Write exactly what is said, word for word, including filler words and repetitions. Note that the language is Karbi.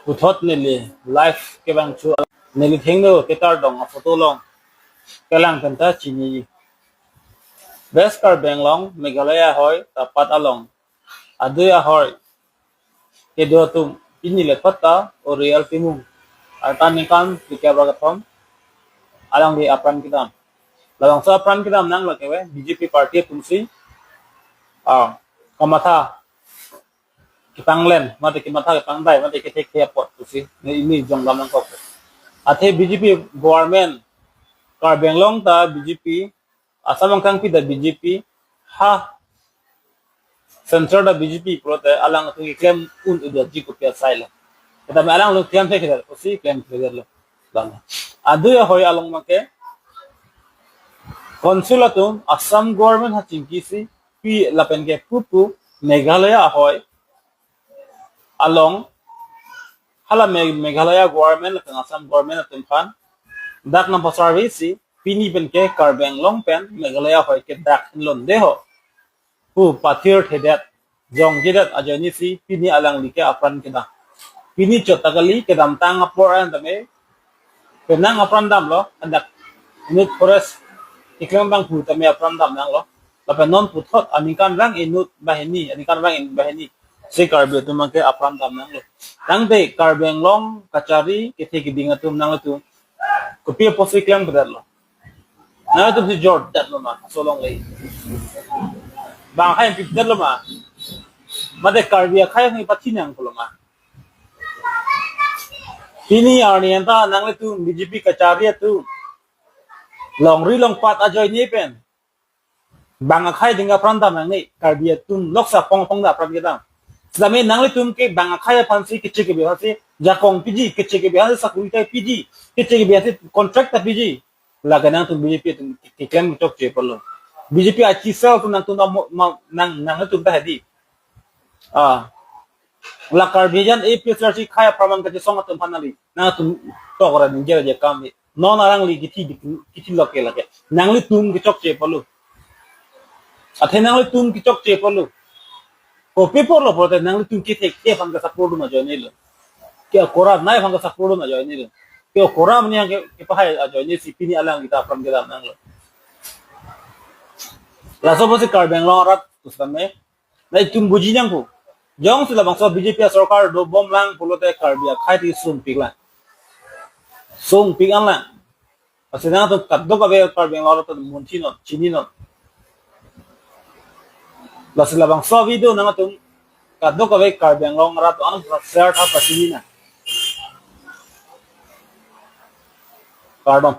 Puthot neli live kevang chu, neli thengno kekardom aphoto along kelang penta chini. West Karbi Anglong, Meghalaya ahoi ta pat along adui ahoi kedo atum pini le phota o real timung arta ningkan tiga berapa tahun alangli apran kedam. Labangso apran kedam nanglo ke we B J P party atumsi, ah, kamatha kepanglen, mate kematha kepangdai, mate kethek thek apot pusi, ne ili jong lam nangkok. Athe B J P government, Karbi Anglong ta B J P, Assam angkangpi ta B J P, ha, Central ta B J P pulote alang atum keklem un-edetji kopi asai lo. Tetapi alang lo klem thek lo, pusi klem thek lo. Bang. Adui ahoi along make, Council atum Assam government ha chingkisi pi lapen ke pupu Meghalaya ahoi along hala Me-, Meghalaya government lapen Assam government atum aphan dak nangpasarvesi pini pen ke Karbi Anglong pen Meghalaya ahoi ke dak inlonde ho pu pathirthedet jongjedet ajoinesi pini alangli ke apran kedam. Pini chot ta kali, kedamtang apor an tame penang apran damlo, andak inut forest keklem abang pu tame apran dam nanglo. Lapen non puthot aningkanvang inut banghini, aningkanvang inut banghini si Karbi atum ke apran dam nanglo. Tangte Karbi Anglong kachari kethe keding atum nanglitum kopi apotsi klemkledetlo? Nanglitum si jordetlo ma, aso longle? Bang akhai pipdetlo ma? Mate Karbi akhai nangpathi nang pulo ma? Pini arni anta nanglitum B J P kachari atum longri longpat ajoine pen bang akhai ding apran dam nangne, Karbi atum loksa pong pong da apran kedam. Setame nanglitum ke bang akhai aphansi, kechek kebe aphansi jakong piji, kechek kebe aphansi sakuri ta piji, kechek kebe aphansi contract ta piji. Lake nangtum B J P atum keklem chokche pulo. B J P achi sel atum nangtum na mo-, ma-, nang, nangtum ta hedi. Ah. La Karbi jan A P H L C khei apharman kachesong atum aphan nangli, nangtum tok ra ningje je kam ni. Non alangli kithi, kithi lo ke lake. Nanglitum kechokche pulo. Athe nanglitum kechokche pulo. Kopi apotlo pulote nanglitum kethek thek aphan ke support dun ajoine lo. Ke korat nai aphan ke support dun ajoine lo. Ke korat ni ke, kepahai ajoinesi pini alangli ta apran kedam nanglo. Laso apotsi Karbi Anglong arat pusitame nangtum buji nangpo. Jongsi labangso B J P asorkar dobom lang pulote Karbi akhai ti sungpik lang. Sungpik an lang. Lasi nangtum kadokave Karbi Anglong arat munthi non, chini non. Lasi labangso video nangtum kadokave Karbi Anglong arat an share tha pachini nang. Kardom.